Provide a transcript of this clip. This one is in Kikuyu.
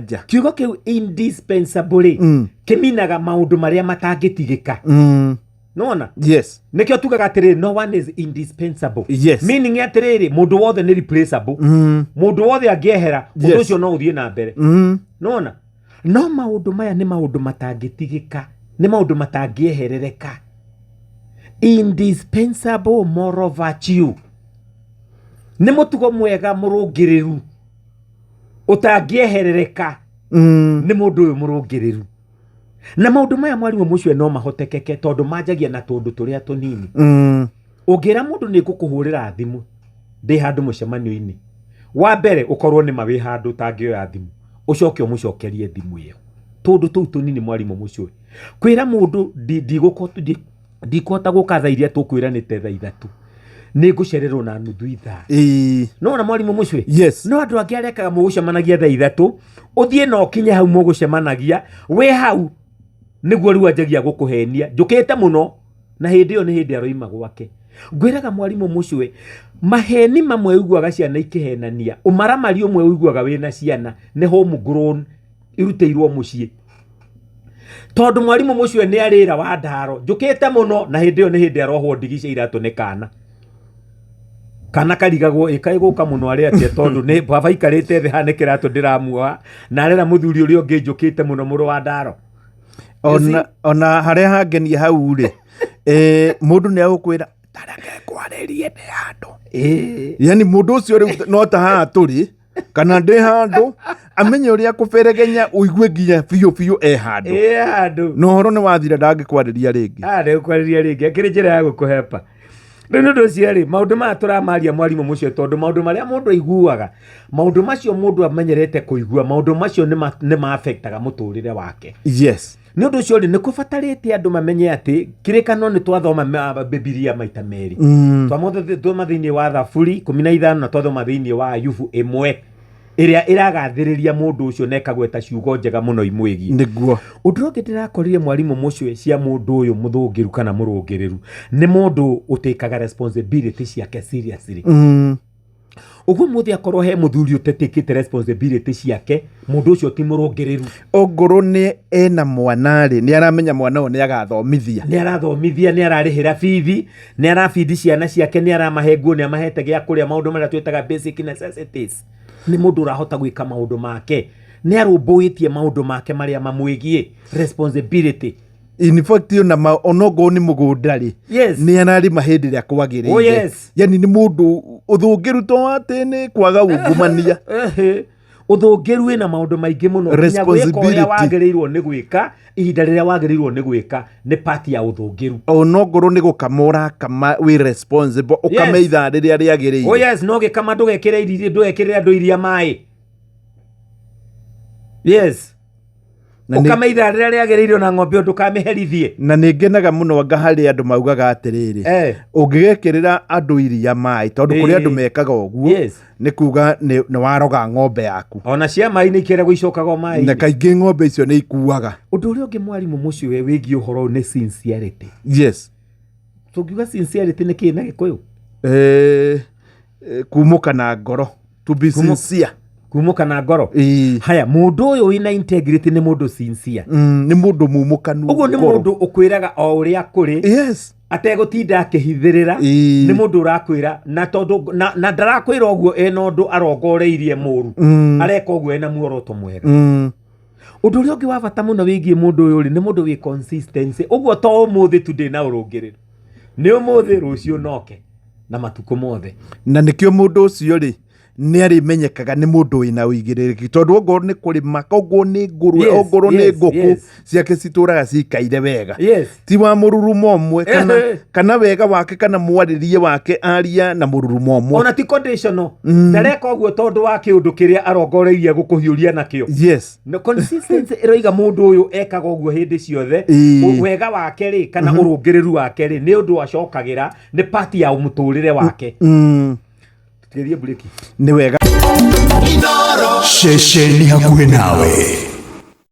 Nja. Kiugo kĩu indispensable rĩ, kĩminaga maũndũ marĩa matangĩtigĩka. Nona nĩkĩo tugaga atĩrĩrĩ, no one is indispensable. Meaning atĩrĩrĩ, mũndũ wothe nĩ replaceable. Mũndũ wothe angĩehera, ũndũ ũcio no ũthiĩ na mbere. Nona no maũndũ maya nĩ maũndũ matangĩtigĩka, nĩ maũndũ matangĩeherereka. Indispensable moral virtue nĩ mũtugo mwega mũrũngĩrĩru ũtangĩeherereka nĩ mũndũ ũyũ mũrũngĩrĩru. Na maũndũ maya, mwarimũ mũcio, no mahotekeke tondũ manjagia na tũndũ tũrĩa tũnini. Ũngĩra mũndũ nĩ ngũkũhũrĩra thimũ ndĩ handũ mũcemanio-inĩ, wa mbere ũkorwo nĩ ma wĩ handũ ũtangĩoya thimũ, ũcoke ũmũcokerie thimũ ĩyo. Tũndũ tũu tũnini, mwarimũ mũcio, kwĩra mũndũ ndikũhota gũka thaa iria tũkwĩranĩte thaa 3, nĩ ngũcererwo na nuthu ithaa. No na mwarimũ mũcio, no andũ angĩ arekaga mũgũcemanagia thaa 3, ũthiĩ na ũkinye hau mũgũcemanagia, wĩ hau nĩguo rĩu anjagia gũkũhenia, njũkĩte mũno, na hĩndĩ ĩyo nĩ hĩndĩ aroima gwake. Ngwĩraga mwarimũ mũcwe, maheni mamwe ũiguaga ciana ikĩhenania, ũmaramari ũmwe ũiguaga wĩna ciana nĩ home grown, irutĩirwo mũciĩ, tondũ mwarimũ mũcwe nĩ arĩra wa ndaro njũkĩte mũno, na hĩndĩ ĩyo nĩ hĩndĩ arohwo ndigi cia iratũ nĩ kana. Kana karigagwo ĩkaĩ gũka mũno arĩ atĩa, tondũ nĩ baba aikarĩte thĩ haha nĩ kĩratũ ndĩramuoha, na arera mũthuri ũrĩa ũngĩ njũkĩte mũno, mũrũ wa ndaro. You see? Ona harĩa hangenia hau rĩ, mũndũ nĩ agũkwĩra tareke ngwarĩrie ndĩ handũ. Yani mũndũ ũcio rĩu no ta haha tũrĩ kana ndĩ handũ, amenye ũrĩa kũberegenya ũigue nginya biũ biũ e handũ. Ĩ handũ. Na ũhoro nĩ wathira, ndangĩkwarĩria rĩngĩ. Ndegũkwarĩria rĩngĩ, akĩrĩ njĩra ya gũkũhepa rĩu. Nĩ ũndũ ũcio rĩ, maũndũ maya tũramaria, mwarimũ mũcio, tondũ maũndũ marĩa mũndũ aiguaga, maũndũ macio mũndũ amenyerete kũigua, maũndũ macio nĩ ma-affectaga mũtũrĩre wake. Nĩ ũndũ ũcio rĩ, nĩ kũbatarĩte andũ mamenye atĩ kĩrĩkano nĩ twathoma Bibilia maita merĩ. Twathoma thĩinĩ wa Thaburi 15 na twathoma thĩinĩ wa Ayubu 1 ĩrĩa ĩragathĩrĩria mũndũ ũcio na ĩkagweta ciugo njega mũno imwĩgiĩ. Ũndũ ũngĩ ndĩrakorire, mwarimũ mũcwe, cia mũndũ ũyũ mũthũngĩru kana mũrũngĩrĩru, nĩ mũndũ ũtĩkaga responsibility ciake seriously. Ũguo mũthĩ akorwo he mũthuri ũtetĩkĩte responsibility ciake, mũndũ ũcio ti mũrũngĩrĩru. Ongorwo nĩ ena mwana rĩ, nĩ aramenya mwana ũyũ nĩ agathomithia. Nĩ arathomithia, nĩ ararĩhĩra bithi, nĩ arabindi ciana ciake, nĩ aramahe nguo, nĩ amahete gĩa kũrĩa, maũndũ marĩa twĩtaga basic necessities. Nĩ mũndũ ũrahota gwĩka maũndũ make, nĩ arũmbũĩtie maũndũ make marĩa mamwĩgiĩ, responsibility. In fact, ona onokorwo nĩ mũgũnda rĩ, nĩ ararĩma hĩndĩ ĩrĩa kwagĩrĩire. Yani nĩ mũndũ ũthũngĩru, to atĩ nĩ kwaga ungumania. Ũthũngĩru wĩna maũndũ maingĩ mũno, nginya gwĩka ũrĩa Responsibility. wagĩrĩirwo nĩ gwĩka ihinda rĩrĩa wagĩrĩirwo nĩ gwĩka nĩ part ya ũthũngĩru. Onokorwo nĩ gũkama ũrakama, wĩ responsible, ũkame ithaa rĩrĩa rĩagĩrĩire. Oh yes, no gĩkama ndũgekĩre iria, ndũgekĩrĩre andũ iria maĩ. Yes. Ũkame ithaa rĩrĩa rĩagĩrĩirwo na ng'ombe ndũkamĩherithie. Na nĩ ngenaga mũno anga harĩ andũ maugaga atĩrĩrĩ, ũngĩgekĩrĩra andũ iria maĩ, tondũ kũrĩ andũ mekaga ũguo, nĩ kuga nĩ waroga ng'ombe yaku. Ona cia maĩ nĩ ikĩragwo icokaga o Na maĩ. kaingĩ ng'ombe icio nĩ ikuaga. Ũndũ ũrĩa ũngĩ, mwarimũ mũcio, wĩgiĩ ũhoro ũyũ nĩ sincerity. Tũngiuga sincerity nĩ kĩĩ na Gĩkũyũ? Kumũka na ngoro, to be sincere. Kumũka na ngoro. Haya, mũndũ ũyũ wĩna integrity nĩ mũndũ sincere. Nĩ mũndũ mumũkanu Ũguo nĩ ngoro. mũndũ ũkwĩraga o ũrĩa kũrĩ, ategũtinda akĩhithĩrĩra. Nĩ mũndũ ũrakwĩra na tondũ na ndarakwĩra ũguo ena ũndũ arongoreirie mũru. Areka ũguo ena muoroto mwega. Ũndũ ũrĩa ũngĩ wa bata mũno wĩgiĩ mũndũ ũyũ rĩ, nĩ mũndũ wĩ consistency. Ũguo to ũmũthĩ tu ndĩ na ũrũngĩrĩru, nĩ ũmũthĩ, rũciũ noke na matukũ mothe. Na nĩkĩo mũndũ ũcio rĩ, nĩ arĩmenyekaga nĩ mũndũ wĩna ũigĩrĩrĩki, tondũ ongorwo nĩ kũrĩma, ongorwo nĩ ngũrwe, ongorwo nĩ ngũkũ ciake citũraga cikaire wega, ti wa mũrurumo ũmwe kana, kana wega wake kana mwarĩrie wake aria na mũrurumo ũmwe. Ona ti conditional. Ndareka ũguo tondũ wa kĩũndũ kĩrĩa arongoreirie gũkũhiũria nakĩo. No consistency ĩroiga mũndũ ũyũ ekaga ũguo hĩndĩ ciothe. Wega wake rĩ, kana ũrũngĩrĩru wake rĩ, nĩ ũndũ acokagĩra, nĩ part ya mũtũrĩre wake. Tũthiĩ mburĩki. Nĩ wega. Ceceni hakuhĩ nawe.